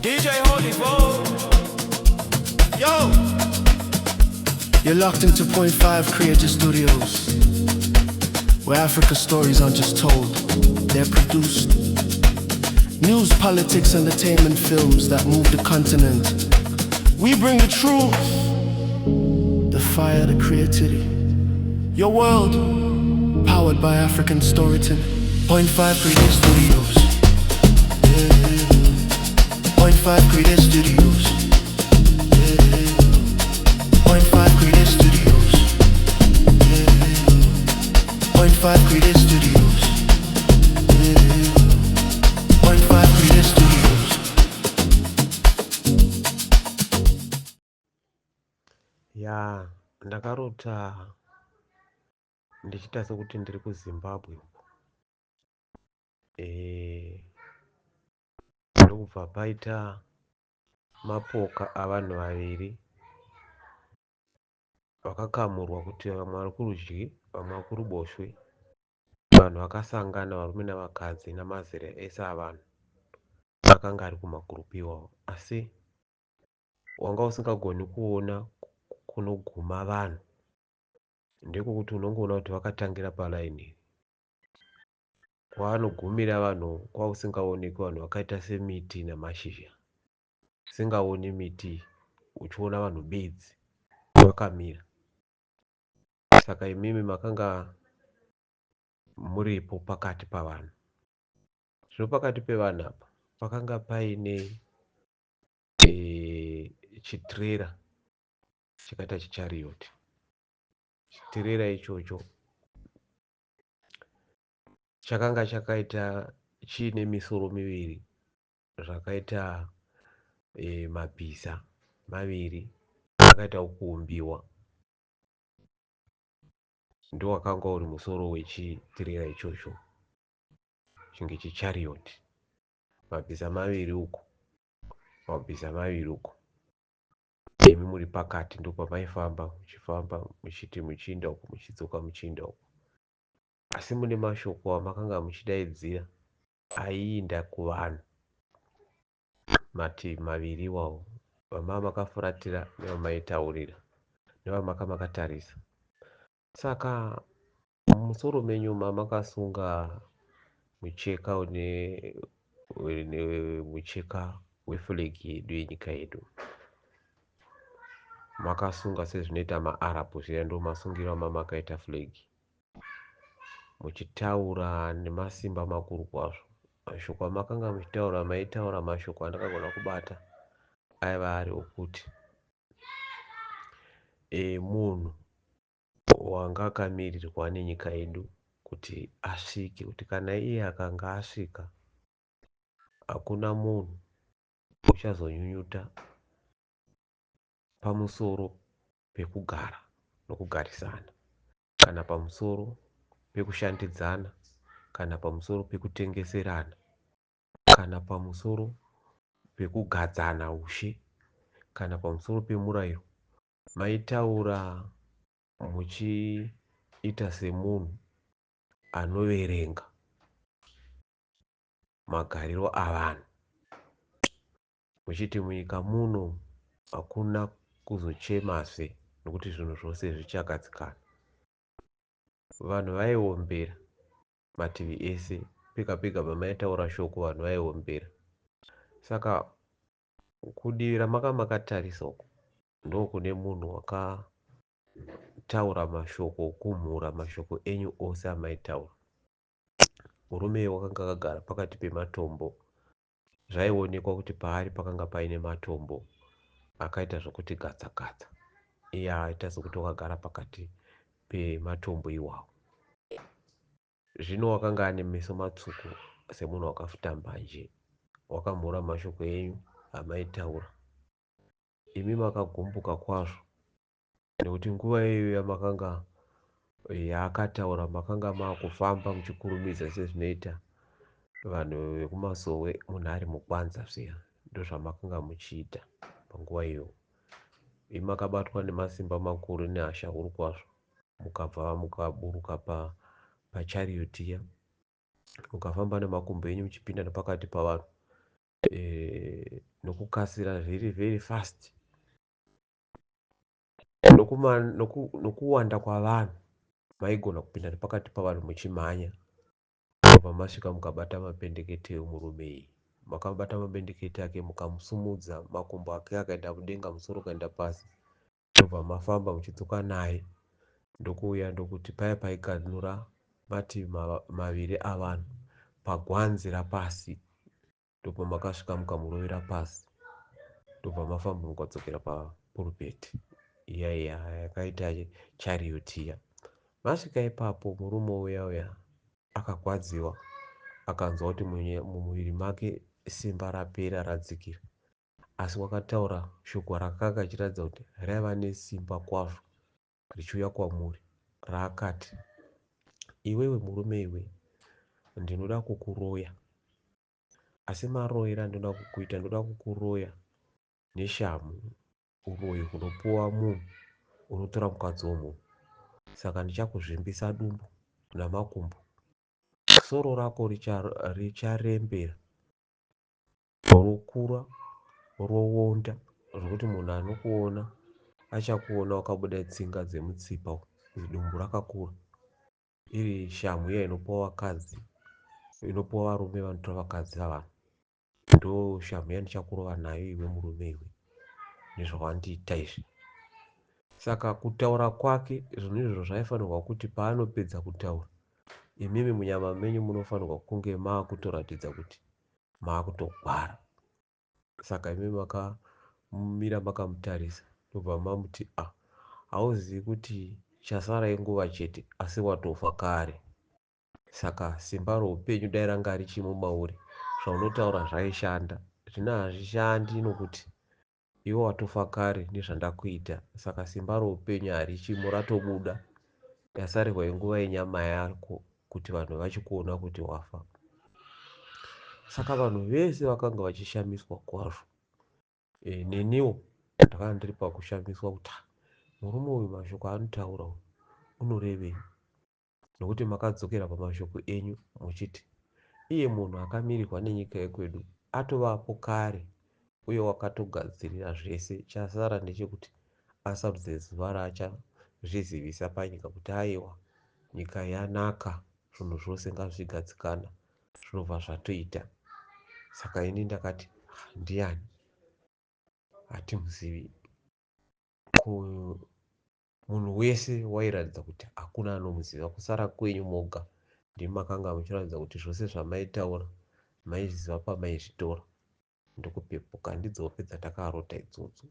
DJ Holy Vo. Yo! You're locked into Point 5 Creative Studios, where Africa stories aren't just told, they're produced. News, politics, entertainment films that move the continent. We bring the truth, the fire, the creativity. Your world, powered by African storytelling. Point 5 Creative Studios. Yeah. Point 5 Creative Studios. Yeah. Point 5 Creative Studios. Yeah. Point 5 Creative Studios. Yeah. Point 5 Creative Studios. Ya, ndakarota ndichiita sekuti ndiri kuZimbabwe uko. Ndokubva paita mapoka avanhu vaviri vakakamurwa kuti vamwe vari kurudyi vamwe vari kuruboshwe. Vanhu vakasangana, varume navakadzi namazera ese avanhu akanga ari kumagurupu iwawo, asi wanga usingagoni kuona kunoguma vanhu. Ndekwokuti unongoona kuti vakatangira palaini iri. Kwavanogumira vanhu kwausingaoneki, vanhu vakaita semiti namashizha. Usingaoni miti, uchiona vanhu bedzi vakamira. Saka imimi makanga muripo pakati pavanhu. Zvino pakati pevanhu apa pakanga paine chitirera chakaita chichariot. Chitirera ichocho chakanga chakaita chiine misoro miviri zvakaita mabhiza maviri akaita okuumbiwa. Ndowakanga uri musoro wechitirera ichocho chinge chichariot. Mabhiza maviri uku, mabhiza maviri uku. Imi muri pakati, ndopamaifamba muchifamba muchiti muchiinda uku muchidzoka muchiinda uku. Asi mune mashoko amakanga muchidaidzira aiinda kuvanhu mativi maviri iwawo, vamava makafuratira nevamaitaurira nevamaka makatarisa. Saka mumusoro menyu mamakasunga mucheka une mucheka weflag yedu yenyika yedu. Makasunga sezvinoita maArab zviya, ndomasungiro amamakaita flag. Muchitaura nemasimba makuru kwazvo. Mashoko amakanga muchitaura, maitaura mashoko andakagona kubata aiva ari okuti munhu wanga akamirirwa nenyika yedu kuti asvike, kuti kana iye akanga asvika hakuna munhu uchazonyunyuta pamusoro pekugara nokugarisana, kana pamusoro pekushandidzana, kana pamusoro pekutengeserana, kana pamusoro pekugadzana ushe, kana pamusoro pemurayiro. Maitaura muchiita semunhu anoverenga magariro avanhu, muchiti munyika muno hakuna kuzochemazve nokuti zvinhu zvose zvichagadzikana. Vanhu vaiombera mativi ese, pega pega pamaitaura shoko vanhu vaiombera. Saka kudivi ramanga makatarisa uku ndokune munhu wakataura mashoko okumhura mashoko enyu ose amaitaura. Murume wakanga akagara pakati pematombo. Zvaionekwa kuti paari pakanga paine matombo akaita zvokuti gatsa gatsa. Iye aita sekuti wakagara pakati pematombo iwawo. Zvino wakanga ane meso matsvuku semunhu wakafuta mbanje. Wakamhura mashoko enyu amaitaura. Imi makagumbuka kwazvo nekuti nguva iyoyo yamakanga yaakataura makanga maakufamba muchikurumidza sezvinoita vanhu vekumasowe munhu ari mukwanza zviya. Ndozvamakanga muchiita panguva iyoyo. Imi makabatwa nemasimba makuru nehasha huru kwazvo, mukabva mukaburuka pachariot iya, mukafamba nemakumbo enyu muchipinda nepakati pavanhu. Nokukasira zviri very fast. Nokuwanda kwavanhu maigona kupinda nepakati pavanhu muchimhanya. Ndobva masvika mukabata mapendekete emurume iyi. Makabata mapendekete ake mukamusumudza, makumbo ake akaenda mudenga, musoro ukaenda pasi. Ndobva mafamba muchidzoka naye, ndokuuya ndokuti paya paiganura mativi maviri avanhu pagwanzi rapasi, ndopamakasvika mukamurovera pasi, ndobva mafamba mukadzokera papurupeti iya iya yakaita chariot iya. Masvika ipapo, murume uya uya akagwadziwa, akanzwa kuti mumuviri make simba rapera, radzikira. Asi wakataura shoko rakanga achiratidza kuti raiva nesimba kwazvo richiuya kwamuri, raakati, "Iwewe murume iwe, ndinoda kukuroya, asi maroyero andinoda kukuita, ndoda kukuroya neshamhu, uroyi hunopuwa munhu unotora mukadzi womunhu. Saka ndichakuzvimbisa dumbu namakumbo, soro rako richarembera, rokura, rowonda, zvokuti munhu anokuona achakuona wakabuda tsinga dzemutsipa, zidumbu rakakura." Iri shamhu iya inopuwa vakadzi, inopuwa varume vanotora vakadzi vavanhu, ndo shamhu yandichakurova nayo iwe murume iwe, nezvawandiita izvi. Saka kutaura kwake zvinhu izvo zvaifanirwa kuti paanopedza kutaura, imimi munyama menyu munofanirwa kunge maakutoratidza kuti maakutogwara. Saka imi makamira makamutarisa, ndobva mamuti, "A, hauzivi kuti chasara inguva chete, asi watofa kare. Saka simba roupenyu dai ranga richimo mauri, zvaunotaura zvaishanda. Zvino hazvishandi nokuti iwe watofa kare nezvandakuita. Saka simba roupenyu harichimo, ratobuda. Yasarirwa inguva yenyama yako kuti vanhu vachikuona kuti wafa." Saka vanhu vese vakanga vachishamiswa kwazvo. Neniwo ndakanga ndiri pakushamiswa kuti murume uyu mashoko anotaura uyu unorevei, nokuti makadzokera pamashoko enyu muchiti iye munhu akamirirwa nenyika yekwedu atovapo kare uye wakatogadzirira zvese. Chasara ndechekuti asarudze zuva raachazvizivisa panyika kuti aiwa, nyika yanaka, zvinhu zvose ngazvigadzikana, zvinobva zvatoita. Saka ini ndakati, ndiani? Hatimuzivi. Munhu wese wairatidza kuti hakuna anomuziva, kusara kwenyu moga. Ndimi makanga muchiratidza kuti zvose zvamaitaura maizviziva pamaizvitora. Ndokupepuka, ndidzo hope dzandakarota idzodzo.